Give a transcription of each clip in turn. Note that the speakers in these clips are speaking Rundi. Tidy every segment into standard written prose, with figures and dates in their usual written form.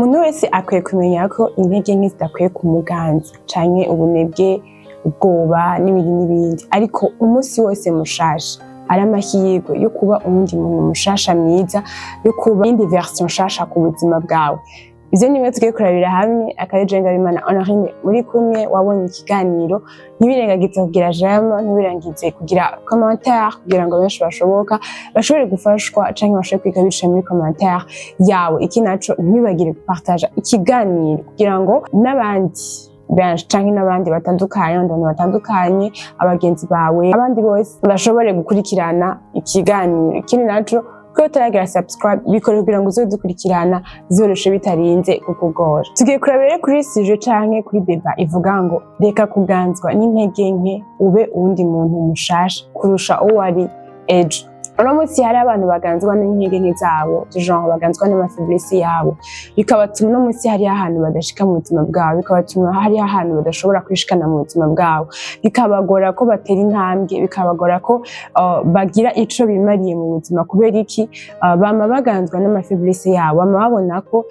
Umuntu wese akwiye kumenya ko intege nke zidakwiye kumuganza canke ubunebwe, ubwoba n'ibindi n'ibindi, ariko umunsi wose mushasha ari amahirwe yo kuba uwundi muntu mushasha mwiza, yo kuba iyindi version nshasha ku buzima bwawe. Ivyo nimwe tugiye kurabira hamwe. Akaba Ngabimana Honorine muri kumwe. Wabonye ikiganiro, ntibirengagize kugira j'aime, ntibirengagize kugira commentaire, kugira ngo benshi bashoboka bashobore gufashwa canke bashobore kwiga biciye muri commentaire yawe. Iki naco, ntibibagire gupartaja ikiganiro kugira ngo n'abandi benshi canke n'abandi batandukanye, abandi bantu batandukanye, abagenzi bawe, abandi bose bashobore gukurikirana ikiganiro. Ikindi naco, ko utaragira subscribe, bikore kugira ngo uzodukurikirana vyoroshe, bitarinze kukugora. Tugiye kuraba rero kuri sujet canke kuri débat ivuga ngo reka kuganzwa n'intege nke, ube uwundi muntu mushasha kurusha uwo wari ejo. Uno munsi hari abantu baganzwa n'intege nke zabo, genre baganzwa n'ama faiblesses yabo, bikabatuma uno munsi hariho ahantu badashika mu buzima bwabo, bikabatuma hariho ahantu badashobora kwishikana mu buzima bwabo, bikabagora ko batera intambwe, bikabagora ko bagira ico bimariye mu buzima. Kubera iki? Bama baganzwa n'ama faiblesses yabo, bama babona ko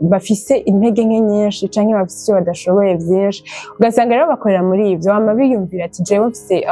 bafise intege nke nyinshi canke bafise ivyo badashoboye vyinshi. Ugasanga rero bakorera muri ivyo, bama biyumvira ati: "Jewe mfise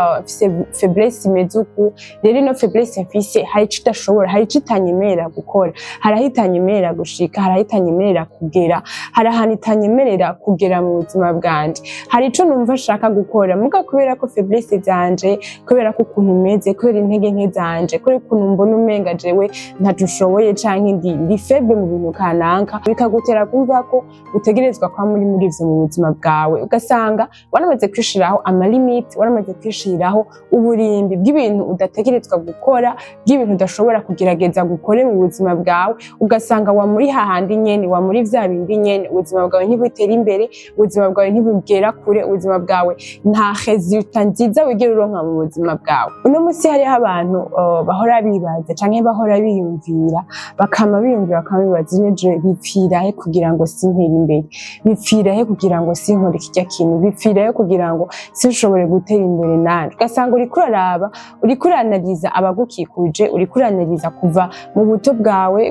faiblesse imeze uku, rero ino faiblesse mfise hari ico idashobora, hari ico itanyemerera gukora, hari aho itanyemerera gushika, hari aho itanyemerera kugera, hari ahantu itanyemerera kugera mu buzima bwanje. Hari ico numva nshaka gukora, muga kubera ko faiblesse zanje, kubera ko ukuntu meze, kubera intege nke zanje, kubera ukuntu mbona umenga jewe ntaco nshoboye canke ndi faible mu bintu kanaka", bikagutera kumva ko utegerezwa kuba muri ivyo mu buzima bwawe. Ugasanga waramaze kwishiraho ama limites, waramaze kwishiriraho uburimbi bw'ibintu udategerezwa gukora, bw'ibintu udashobora kugerageza gukore mu buzima bwawe. Ugasanga wa muri hahandi nyene, wa muri vya bindi nyene, ubuzima bwawe ntibutera imbere, ubuzima bwawe ntibugera kure, ubuzima bwawe nta résultat nziza wigera uronka mu buzima bwawe. Uno munsi hariho abantu bahora bibaza canke bahora biyumvira, bakama biyumvira, bakama bibaza: "Neje bipfira he kugira ngo sintere imbere? Bipfira he kugira ngo sinkore kirya kintu? Bipfira he kugira ngo sinshobore gutera imbere nanje?" Ugasanga uriko uraraba, uriko uranaliza abagukikuje, uriko uranaliza kuva mu buto bwawe,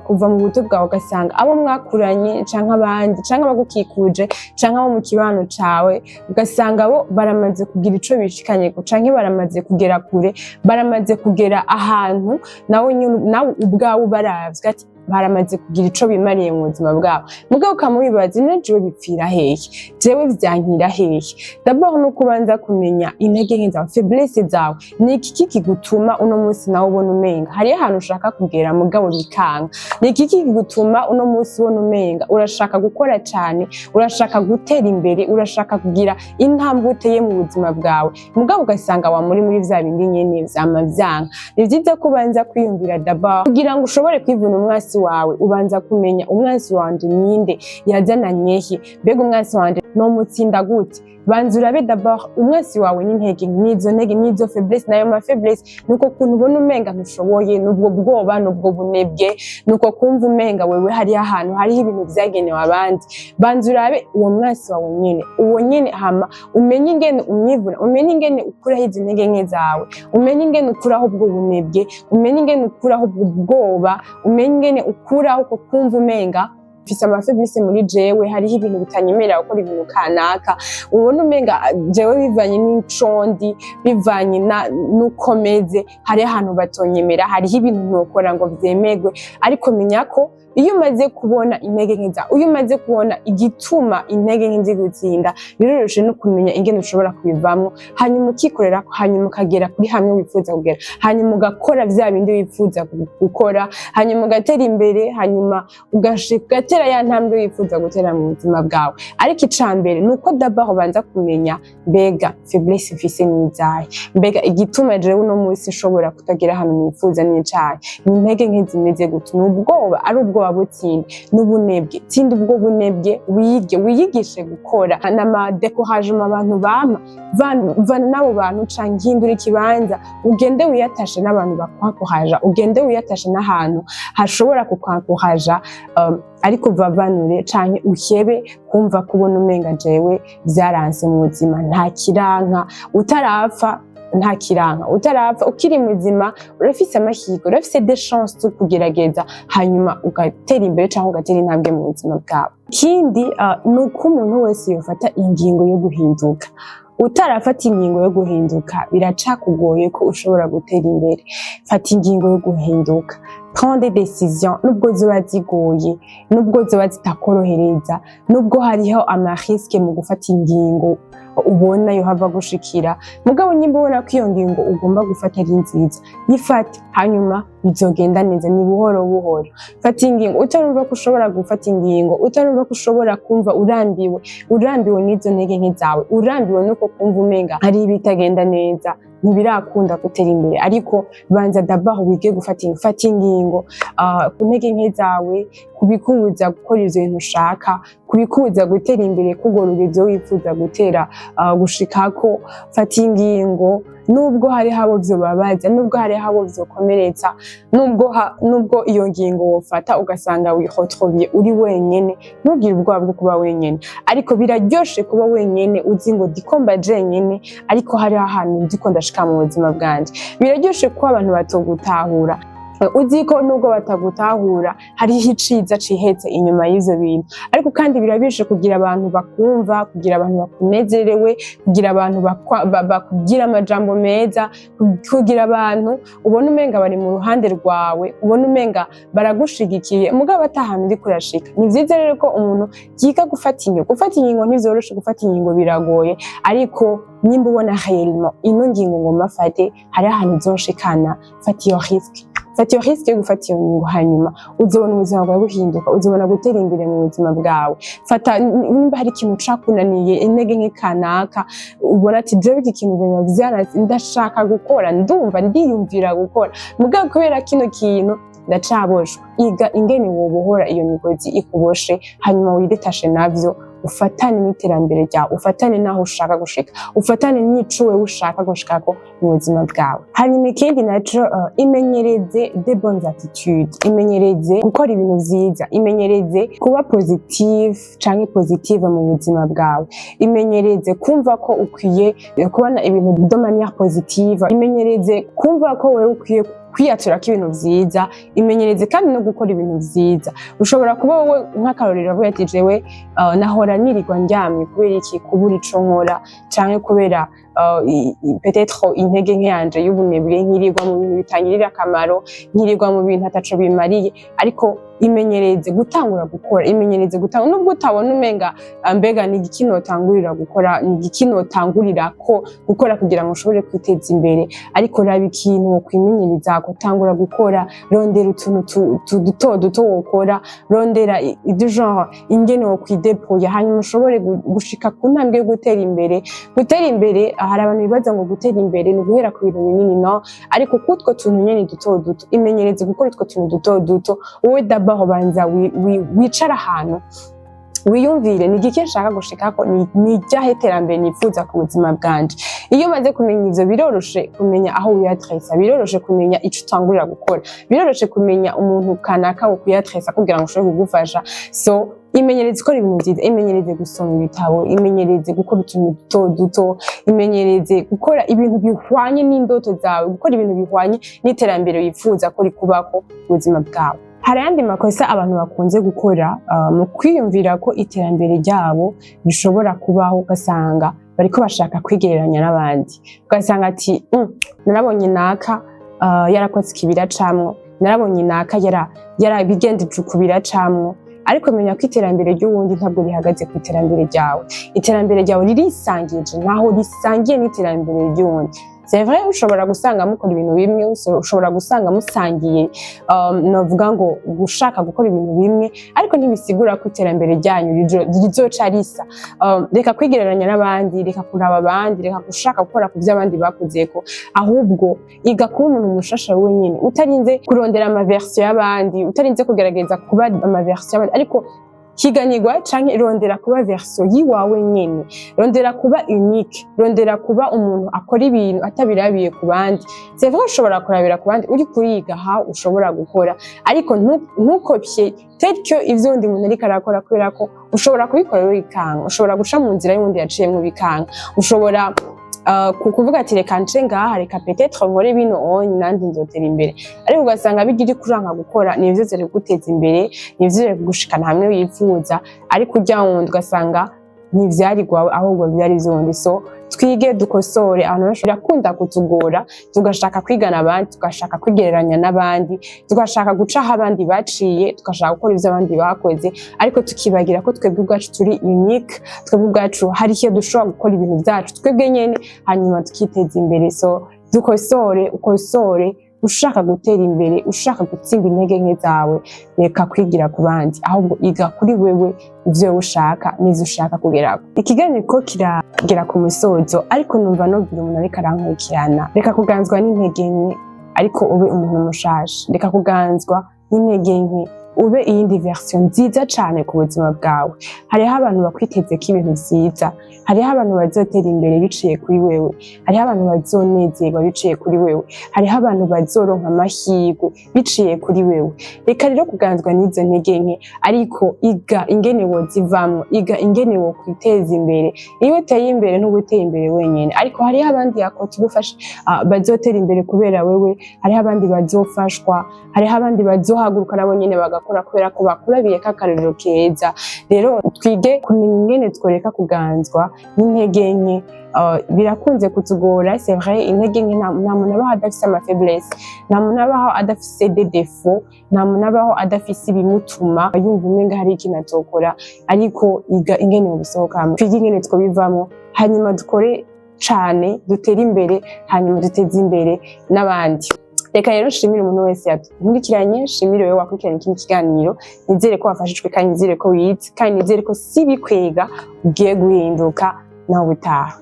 kuva mu buto bwawe, ugasanga abo mwakuranye canke abandi canke abagukikuje canke abo mu kibano cawe, ugasanga bo baramaze kugira ico bishikanye canke baramaze kugera kure, baramaze kugera ahantu nawe nyene, nawe ubwawe ubaravye ati baramaze kugira ico bimariye mu buzima bwabo. Mugabo ukamubibaza: "Ine jewe bipfira hehe? Jewe vyankira hehe?" D'abord nuko ubanza kumenya intege nke zawe, faiblesse zawe. Ni iki kigutuma uno munsi nawe ubona umenga hariyo ahantu ushaka kugera mugabo bikanka? Ni iki kigutuma uno munsi ubona umenga urashaka gukora cane, urashaka gutera imbere, urashaka kugira intambwe uteye mu buzima bwawe, mugabo ugasanga wa muri vya bindi nyene vyama vyanka? Ni vyiza ko ubanza kwiyumvira d'abord. Kugira ngo ushobore kwivuna umwasi wawe, ubanza kumenya: umwansi wanje ninde? Yazananye he? Mbega umwansi wanje nomutsinda gute? Banza urabe d'abord umwansi wawe n'intege, n'izo ntege, n'izo faiblesse, nayo ma faiblesse, nuko kuntu ubona umenga ntushoboye, nubwo bwoba, nubwo bunebwe, nuko kumva umenga wewe hariho ahantu, hariho ibintu vyagenewe abandi. Banza urabe uwo mwansi wawe nyene, uwo nyene, hama umenye ingene umwivuna, umenye ingene ukuraho izi ntege nke zawe, umenye ingene ukuraho ubwo bunebwe, umenye ingene ukuraho ubwo bwoba, umenye ingene ukuraho uko kumva umenga mfise ama faiblesses muri jewe, hariho ibintu bitanyemerera gukora ibintu kanaka. Ubona umenga jewe bivanye n'ico ndi, bivanye n'uko meze, hariho ahantu batonyemera, hariho ibintu ntokora ngo vyemerwe. Ariko menya ko iyo umaze kubona intege nke zawe, iyo umaze kubona igituma intege nke zigutsinda, biroroshe no kumenya ingene ushobora kubivamwo, hanyuma ukikorera, hanyuma ukagera kuri hamwe wifuza kugera, hanyuma ugakora vya bindi wifuza gukora, hanyuma ugatera imbere, hanyuma ugashika, ugatera ya ntambwe wifuza gutera mu buzima bwawe. Ariko ica mbere ni uko d'abord ubanza kumenya: mbega faiblesse mfise n'izahe? Mbega igituma jewe uno munsi nshobora kutagera ahantu nifuza n'icahe? Ni intege nke zimeze gute? Ni ubwoba? Ari ubwoba, butsinde. N'ubunebwe? Tsinda ubwo bunebwe, wige, wiyigishe gukora. N'ama découragement abantu bampa, vana n'abo bantu canke hindura ikibanza, ugende wiyatashe n'abantu bakwakoraja, ugende wiyatashe n'ahantu hashobora kukwakoraja, ariko vavanure canke uhebe kumva kubona umenga jewe vyaranse mu buzima, nta kiranka utarapfa. Nta kiranka utarapfa, ukiri muzima urafise amahirwe, urafise des chances zo kugerageza, hanyuma ugatera imbere cyangwa ugatera intambwe mu buzima bwawe. Ikindi ni uko umuntu wese yofata ingingo yo guhinduka. Utarafata ingingo yo guhinduka, biracakugoye ko ushobora gutera imbere. Fata ingingo yo guhinduka, prends des décisions, nubwo ziba zigoye, nubwo ziba zitakorohereza, nubwo hariho ama risques mu gufata ingingo ubona yohava gushikira. Mugabo nyimba ubona ko iyo ngingo ugomba gufata ari nziza, yifate, hanyuma bizogenda neza, ni buhoro buhoro. Fata ingingo. Utarumva ko ushobora gufata ingingo, utarumva ko ushobora kumva urambiwe, urambiwe n'izo ntege nke zawe, urambiwe nuko kumva umenga hari ibitagenda neza, ntibirakunda gutera imbere, ariko banza d'abord wige gufata ingingo. Fata ingingo ku ntege nke zawe, kubikubuza gukora ivyo bintu ushaka, kubikubuza gutera imbere kugora ivyo wifuza gutera gushikako. Fata ingingo nubwo hariho abo vyobabaza, nubwo hariho abo vyokomeretsa, nubwo iyo ngingo wofata ugasanga wihotroviye uri wenyene. Ntugire ubwoba bwo kuba wenyene, ariko biraryoshe kuba wenyene uzi ngo ndikomba jenyene, ariko hariho ahantu ndiko ndashika mu buzima bwanje. Biraryoshe kuba abantu batogutahura, uzi ko nubwo batagutahura hariho iciza cihetse inyuma y'ivyo bintu. Ariko kandi birabishe kugira abantu bakumva, kugira abantu bakunezerewe, kugira abantu bakubwira amajambo meza, kugira abantu ubona umenga bari mu ruhande rwawe, ubona umenga baragushigikiye, mugabo ata hantu uriko urashika. Ni vyiza rero ko umuntu yiga gufata ingingo. Gufata ingingo ntivyoroshe, gufata ingingo biragoye, ariko nimba ubona réellement ino ngingo ngomba mfate hariho ahantu izonshikana, fata iyo risque. Fata iyo risque yo gufata iyo ngingo, hanyuma uzobona ubuzima bwawe buhinduka, uzobona gutera imbere mu buzima bwawe. Fata nimba hari ikintu cakunaniye, intege nke kanaka, ubona ati jewe iki kintu biba vyaranse, ndashaka gukora, ndumva ndiyumvira gukora, mugabo kubera kino kintu ndacaboshwe. Iga ingene wobohora iyo migozi ikuboshe, hanyuma wi détache navyo, ufatane n'iterambere ryawe, ufatane n'aho ushaka gushika, ufatane n'ico wewe ushaka gushikako mu buzima bwawe. Hanyuma ikindi naco, imenyereze de bonnes attitudes, imenyereze gukora ibintu vyiza, imenyereze kuba positive canke positive mu buzima bwawe, imenyereze kumva ko ukwiye kubona ibintu de manière positive, imenyereze kumva ko wewe ukwiye kwiyaturako ibintu vyiza, imenyereze kandi no gukora ibintu vyiza. Ushobora kuba wowe, nk'akarorero, avuga ati jewe nahora nirirwa ndyamye kubera iki? Kubura ico nkora, canke kubera peut-être intege nke yanje y'ubunebwe, nkirirwa mu bintu bitangirira akamaro, nkirirwa mu bintu ataco bimariye. Ariko imenyereze gutangura gukora, imenyereze gutangura nubwo utabona umenga mbega ni igiki notangurira gukora, ni igiki notangurira ko gukora kugira ngo ushobore kwiteza imbere. Ariko raba ikintu wokwimenyereza gutangura gukora, rondera utuntu duto duto wokora, rondera du genre ingene wokwidebrouilla, hanyuma ushobore gushika ku ntambwe yo gutera imbere. Gutera imbere, hari abantu bibaza ngo gutera imbere ni uguhera ku bintu binini. No, ariko kutwo tuntu nyene duto duto, imenyereze gukora utwo tuntu duto duto. Wowe d'abord banza wicara ahantu wiyumvire: ni igiki nshaka gushikako? Ni iryahe terambere nifuza ku buzima bwanje? Iyo umaze kumenya ivyo, biroroshe kumenya aho wiyadressa, biroroshe kumenya ico utangurira gukora, biroroshe kumenya umuntu kanaka wo kwiyadressa kugira ngo ushobore kugufasha. So imenyereze gukora ibintu vyiza, imenyereze gusoma ibitabo, imenyereze gukora utuntu duto duto, imenyereze gukora ibintu bihwanye n'indoto zawe, gukora ibintu bihwanye n'iterambere wifuza ko rikubako mu buzima bwawe. Hari ayandi makosa abantu bakunze gukora mu kwiyumvira ko iterambere ryabo rishobora kubaho. Ugasanga bariko bashaka kwigereranya n'abandi, ugasanga ati narabonye naka yarakoze iki biracamwo, narabonye naka yarabigendeje uku biracamwo." Ariko menya ko iterambere ry'uwundi ntabwo rihagaze ku iterambere ryawe. Iterambere ryawe ririsangije, ntaho risangiye n'iterambere ry'uwundi. C'est vrai, ushobora gusanga mukora ibintu bimwe, ushobora gusanga musangiye novuga ngo gushaka gukora ibintu bimwe, ariko ntibisigura ko iterambere ryanyu rizoca risa. Reka kwigereranya n'abandi, reka kuraba abandi, reka gushaka gukora ku byo abandi bakozeko. Ahubwo iga kuba umuntu mushasha wenyine, utarinze kurondera ama version y'abandi, utarinze kugerageza kuba ama version y'abandi, ariko higanirwa canke rondera kuba version yiwawe nyene, rondera kuba unique, rondera kuba umuntu akora ibintu atabirabiye ku bandi. C'est vrai, ushobora kurabira ku bandi uri kuriga ha ushobora gukora, ariko ntukopye tel que ivyo undi muntu ariko arakora, kubera ko ushobora kubikora rero bikanga, ushobora guca mu nzira y'uwundi yaciyemwo bikanga, ushobora Ku kuvuga ati: "Reka nce ngaha, reka peut-être nkore bino onye, nandi nzotera imbere." Ariko ugasanga bijya uri kuranka gukora nivyo vyari kuguteza imbere, nivyo vyari kugushikana hamwe wifuza, ariko urya wundi ugasanga ntivyari gwawe, ahubwo vyari vyundi. So twige dukosore. Abantu benshi birakunda kutugora, tugashaka kwigana abandi, tugashaka kwigereranya n'abandi, tugashaka guca aho abandi baciye, tugashaka gukora ivyo abandi bakoze, ariko tukibagira ko twebwe ubwacu turi unique. Twebwe ubwacu hari icyo dushobora gukora, ibintu vyacu twebwe nyene, hanyuma tukiteza imbere. So dukosore, ukosore. Ushaka gutera imbere, ushaka gutsinda intege nke zawe, reka kwigira ku bandi, ahubwo iga kuri wewe ivyo ushaka n'ivyo ushaka kugerako. Ikiganiro ko kiragera ku musozo, ariko numva nobwira umuntu ariko arankurikirana: reka kuganzwa n'intege nke, ariko ube umuntu mushasha. Reka kuganzwa n'intege nke, ube iyindi version nziza cane ku buzima bwawe. Hariho abantu bakwitezeko ibintu vyiza, hariho abantu bazotera imbere biciye kuri wewe, hariho abantu bazonezerwa biciye kuri wewe, hariho abantu bazoronka amahirwe biciye kuri wewe. Reka rero kuganzwa n'izo ntege nke, ariko iga ingene wozivamwo, iga ingene wokwiteza imbere. Iyo uteye imbere, ntuba uteye imbere wenyene, ariko hariho abandi yakotugufasha bazotera imbere kubera wewe. Hariho abandi bazofashwa, hariho abandi bazohaguruka nabo nyene bagakora kubera ko bakurabiyeko akarorero keza. Rero twige kumenya ingene tworeka kuganzwa n'intege nke. Birakunze kutugora, c'est vrai. Intege nke, nta muntu abaho adafise ama faiblesse, nta muntu abaho adafise des défauts, nta muntu abaho adafise ibimutuma yumva umenga hari ikintu atokora. Ariko iga ingene wobisohokamo, twige ingene twobivamo, hanyuma dukore cane, dutere imbere, hanyuma duteze imbere n'abandi. Reka rero nshimire umuntu wese yadukurikiranye, nshimire wewe wakurikiranye kino kiganiro. Nizere ko wafashijwe, kandi nizere ko wize, kandi nizere ko si bikwega ugiye guhinduka. Nawe utaha.